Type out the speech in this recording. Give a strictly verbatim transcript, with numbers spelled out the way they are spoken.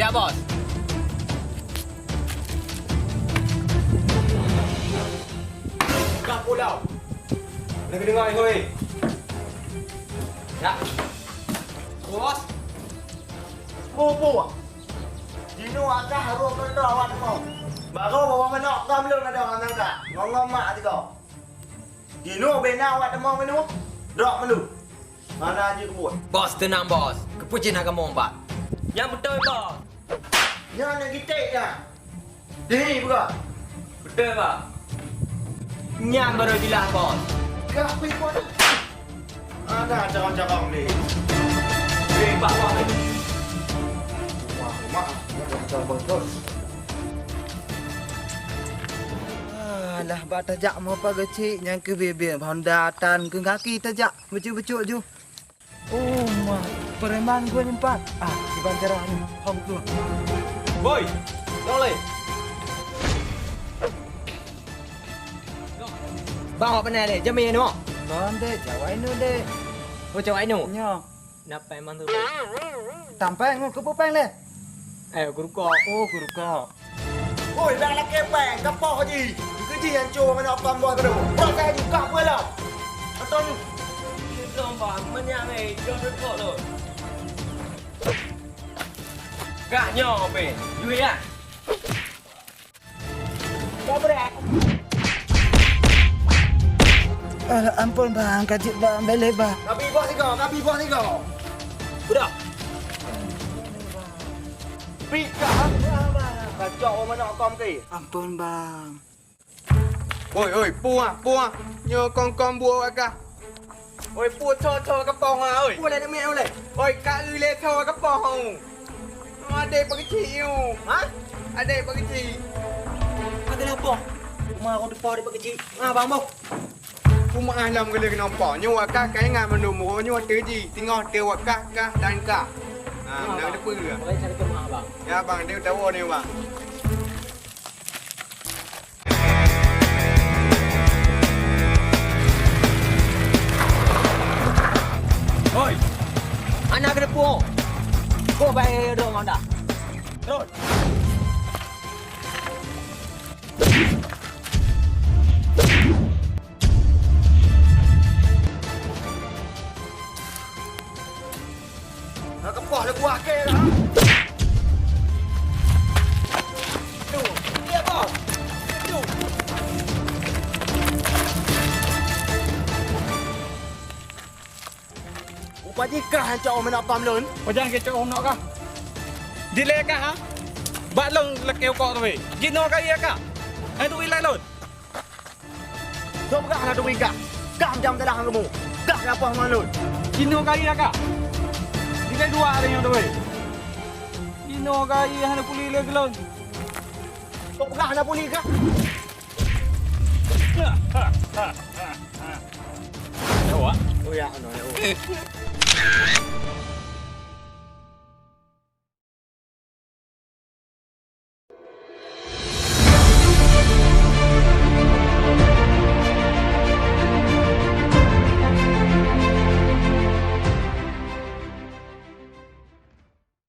Ya, Bos. Ka pulang. Lagi dengar, hoi. Ya. Bos. Pu, pu. Jinoe Akah harôh keunoe awak teumong. Barô bawa manok gam lôn ada ngon nangka. Ngon-ngon mak tiga. Jinoe bena awak teumong keunoe. Drop meulu. Mana jih keubuet? Bos, teunang, Bos. Keupeue cit na kamoe, Bos? Nyang beutôi, Bos. Nyan nyang gitek nyan. Dini buka. Beutôi, Bos. Nyan baru jelas, Bos. Kah pih buat. Ada carong-carong ni. Hei, Pak, Pak. Wah, mak, ada carong-carong. Alah, bak tajak meupa geuchik nyang keu bibie Honda tan keu gaki tajak. Bacut-bacut ju. Oh, ma, preman gua ni empat. Ah, kiban cara ni. Hong tu. Boy, toleh. Bang, awak pernah leh? Jam ni, no? Bang, dek, cawai nu, dek. Oh, cawai nu? Nyo. Napa emang tu? Tampeng, keupeue peng leh? Eh, gurukok. Oh, gurukok. Oi, dak lakée péng, kapoh jih. Dikeue jih hancô manok kamboi keudroe. Proses jih, kah peue lom? Atau nyoe? Lom, Bang. Meunyak, eh, jom rukok lom. Kah nyoe, Bang. Yue, ya? Kah beureh. Alah, ampôn, Bang. Ka jeuet, Bang. Bèk lé, Bang. Kabi boh sigoe, kabi boh sigoe. Udah. Pih kah, ha? Kacok manok kong keu. Ampôn, Bang. Oi, oi, puah, puah. Nyoe kong-kong buet awak kah. Oi, puah tho-tho kapoh ha, oi. Puah lé, demi uleh. Oi, ka eu lé tho kapoh ha. Adék pakeuchik nyoe. Ha? Adék pakeuchik. Adék lapoh. Uma kong teupah adék pakeuchik. Ah, bang boh. Kumaah lom geuleuh keunoe po. Nyoe wakah ka ingat mandum uroe nyoe ateueh jih. Teungoh teuh wakah kah dan kah. Ha, meunan teupeue. Ya, bang, dia tahu ni, bang. Hoi. Hana keuneuk puoh. Boh bae droe ngon dah. Rot. Nah, keupah lé buah ke dah. Tu, dia bos. Tu. Upajih kah han cok meunak pam lôn? Pajan keu cok meunak kah? Dilèe kah, ha? Bak lôn lakèe ukok tu weh. Jinoe kah iya kah? Hai tu ilai lôn. Soe peugah na teubiet kah? Kah meucam salah ngon kamoe. Kah keu apoh ngon lôn. Jinoe kah iya kah? Ilai dua hari nyoe tu weh. Jinoe kah iya hana pulih lé keu lôn. Soe peugah hana pulih kah? Awak? Oh ya, no, ya.